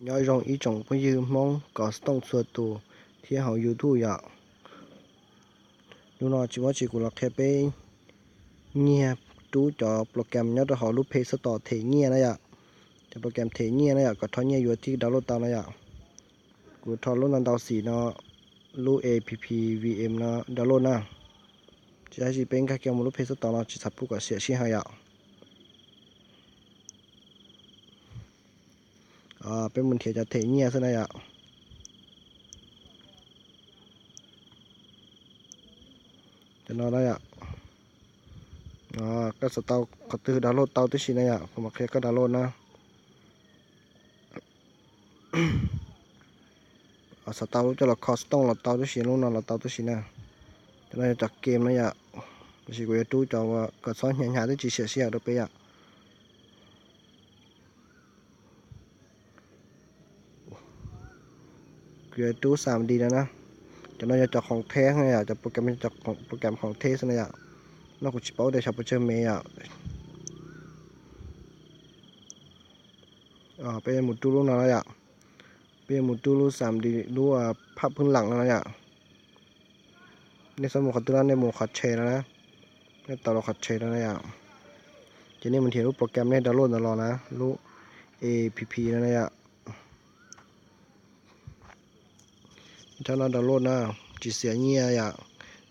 Nyob zoo ib tsoom phooj ywg Hmoob kov xov tooj txhua tus thiab hauv YouTube yom. Hnub no tsis muab tsis kuv los qhia peb nyiag rub cov program nyob rau hauv lub Play Store them nyiaj na yom. Cov program them nyiaj na yom, kom rho nyiaj yuav thiaj download tau na yom. Kuv rho lub no ntau xim no, lub app V M no download na. Tsis hais tsis peb nkag kiag mus lub Play Store no tsis txhob pub kom xiam sij hawm yom. Peb mus nrhiav cov them nyiaj xwb na yom. Cov no na yom. Koj xav tau qhov twg download tau tib si na yom, kuv mam qhia koj download na. Xav tau lub coj los kho xov tooj los tau tib si, lub no los tau tib si na. Cov no yog cov game na yom, tiam sis kuv yuav rub cov uas kom txhob hnyav hnyav twb tsis xiam sij hawm rau peb yom. Kuv yuav rub xam D no na. Cov no yog cov khoom theb na yom, cov program, program khoom theb xwb na yom. No kuv tsis paub tias xyov puas tsawg me yom. Peb yuav mus rub lub no na yom. Peb yuav mus rub lub xam D, lub phaj phwj lam no na yom. Nej xav mus qhov twg no nej mus qhov tshe no na. Nej tau rau qhov tshe no na yom. Ces nej mus nrhiav lub program nej download ntawd los na, lub app no na yom. Thaum no download na, tsis xiam nyiaj yom.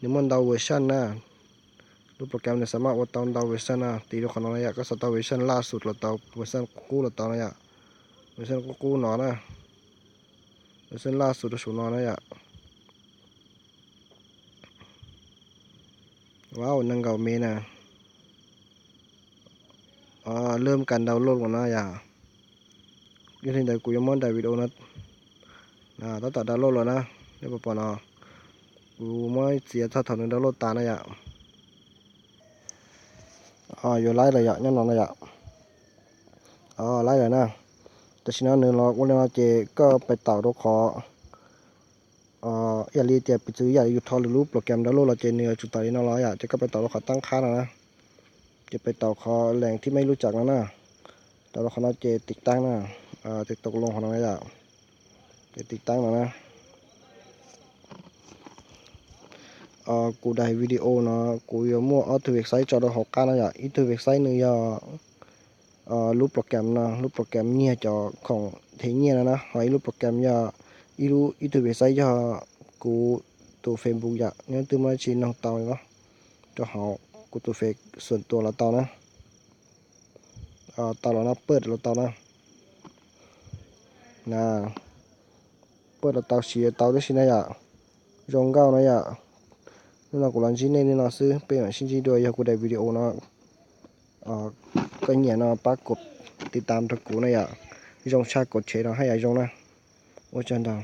Nws muaj ntau version na. Lub program nws xav maj ua tau ntau version na, tiv rau qhov no na yom. Koj xav tau version laj xus los tau, version qub los tau na yom. Version qub qub no na. Version laj xus rau saum no na yom. Wow, nees nkaum me na. Lwm kas download los na yom. Yog li ntawd kuv yuav muab daim video no tab tom download los na. Nej puas pom no, kuv muab txiav txog thaum nws download tas na yom. Yuav laib lawm yom, nyob no na yom. Laib lawm na. Tam sim no nws los ua li no ces koj pais taum rau qhov, ib yam li tias piv txwv yam yus rho lwm lub program download los ces nws yuav tsum tawm li no los yom, ces koj pais taum rau qhov tab qhab no na. Ces pais taum qhov lees thib mej lub tsam no na. Taum rau qhov no ces tiv taab na, tiv taub loo qhov no yom. Ces tiv taab no na. Kuv daim video no kuv yuav muaj ob tug website tso rau hauv qab no yom, ib tug website nws yog lub program no, lub program nyiag cov khoom them nyiaj no na, ho ib lub program yog, ib lub, ib tug website yog kuv tus Facebook yom, nyob twg muaj dab tsi noog tau rau hauv kuv tus Face xuam tuas los tau na. Tau los no pawj los tau na. Pawj los tau siv tau tib si na yom. Zoo nkauj na yom. Hnub no kuv los ntsib nej li no xwb, peb mam sib ntsib dua yog kuv daim video no koj nyiam no pab kuv tiv tam rau kuv na yom. Zoo tshaj kuv tshev no haj yam zoo na. Ua tsaug ntau.